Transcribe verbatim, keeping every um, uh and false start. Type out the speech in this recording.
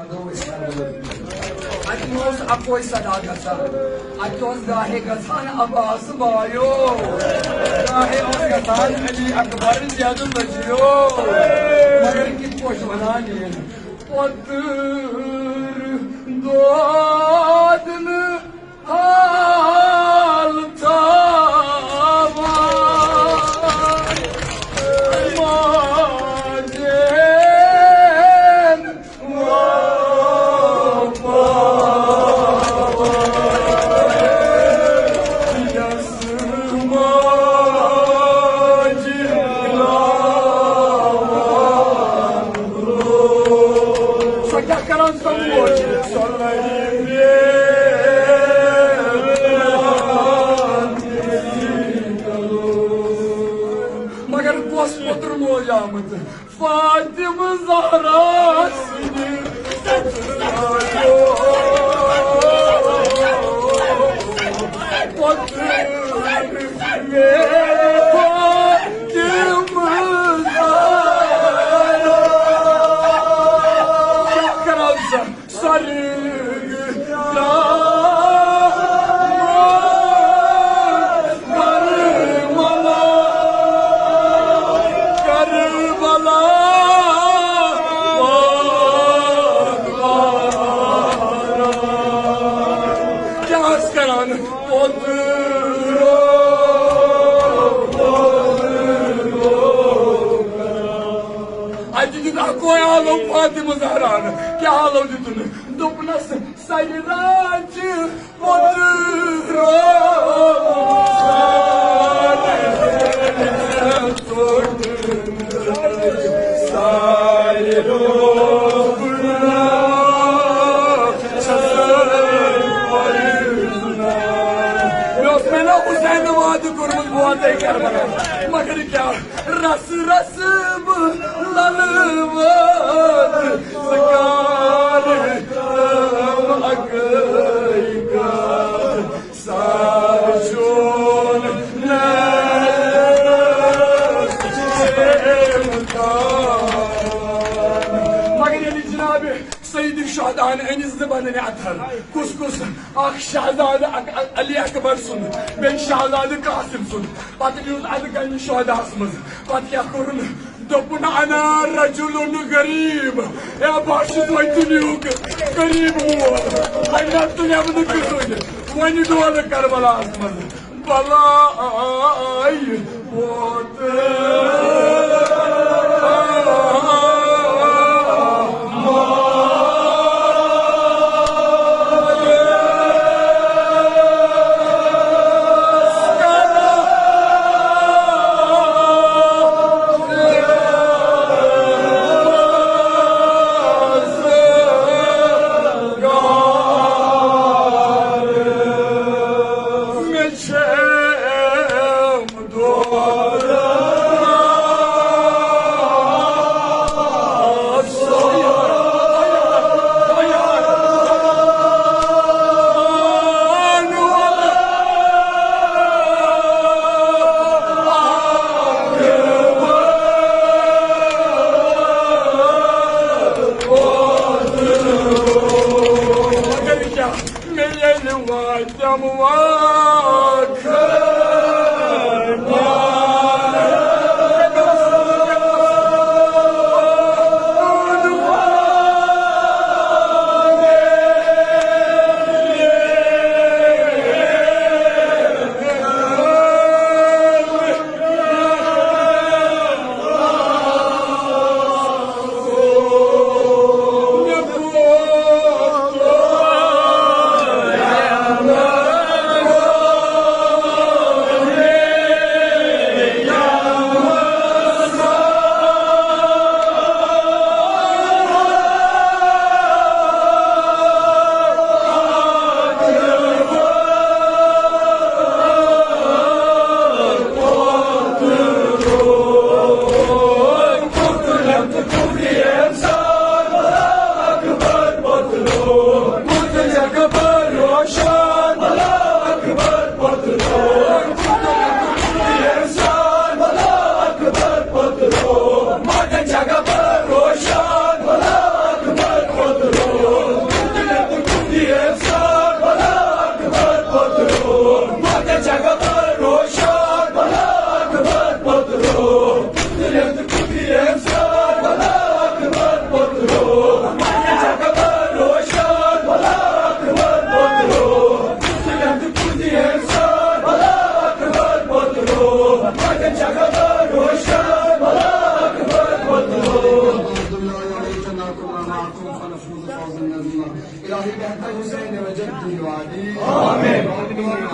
اتہِ اوس اکوے صدا گژھان، اتہِ اوس گاہے گژھان عباس بایو، گاہے اوس گژھان علی اکبر زیادٕ لٔجیو۔ مگر کِتھ پٲٹھۍ ونان یِم پۄتٕر دود نہٕ حال تھاوان ماجہِ۔ سۄ کیٛاہ کران سۄ موج؟ مگر کۄس پوٚتُر موج آمٕژ؟ فاطمہ زہرا سٕنٛدِ پوٚتُر۔ کیٛاہ ٲس کران؟ اَتہِ دیُت اَکوے آلو فاطمہ زہران۔ کیٛاہ آلو دیُتُن؟ دوٚپنَس، سَرِ راجہِ پوٚتُر۔ مےٚ اوس مےٚ نا حُسین وعدٕ کوٚرمُت، بہٕ واتَے کربلا۔ مگر کیٛاہ؟ رس رس بہٕ للہٕ وٲر، ژٕ کر تم اکٲے کتھ، سر چون نہ۔ مگر ییٚلہِ جناب سید شہداہن أنِس زٕ بدنِ اطہر، کُس کُس؟ اکھ شہزادٕ اک-، علی اکبر سُنٛد، بیٚیہِ شہزادٕ قاسم سُنٛد۔ پتہٕ نیوٗس اتھ گنہِ شہداہس منٛز۔ پتہٕ کیٛاہ کوٚرُن؟ دوٚپُن، انا رجل غریب، اے، بہٕ ہا چھُس وۄنۍ دُنیہُک غریب مول، وۄنۍ نہ تُلٮ۪م نہٕ کٕہٕنۍ، وۄنۍ ڈولہٕ کربلاہس منٛز۔ بلاے ووت۔ مےٚ ییٚلہِ واتٮ۪م واتھ۔ حسین وجدی وعدی. آمین.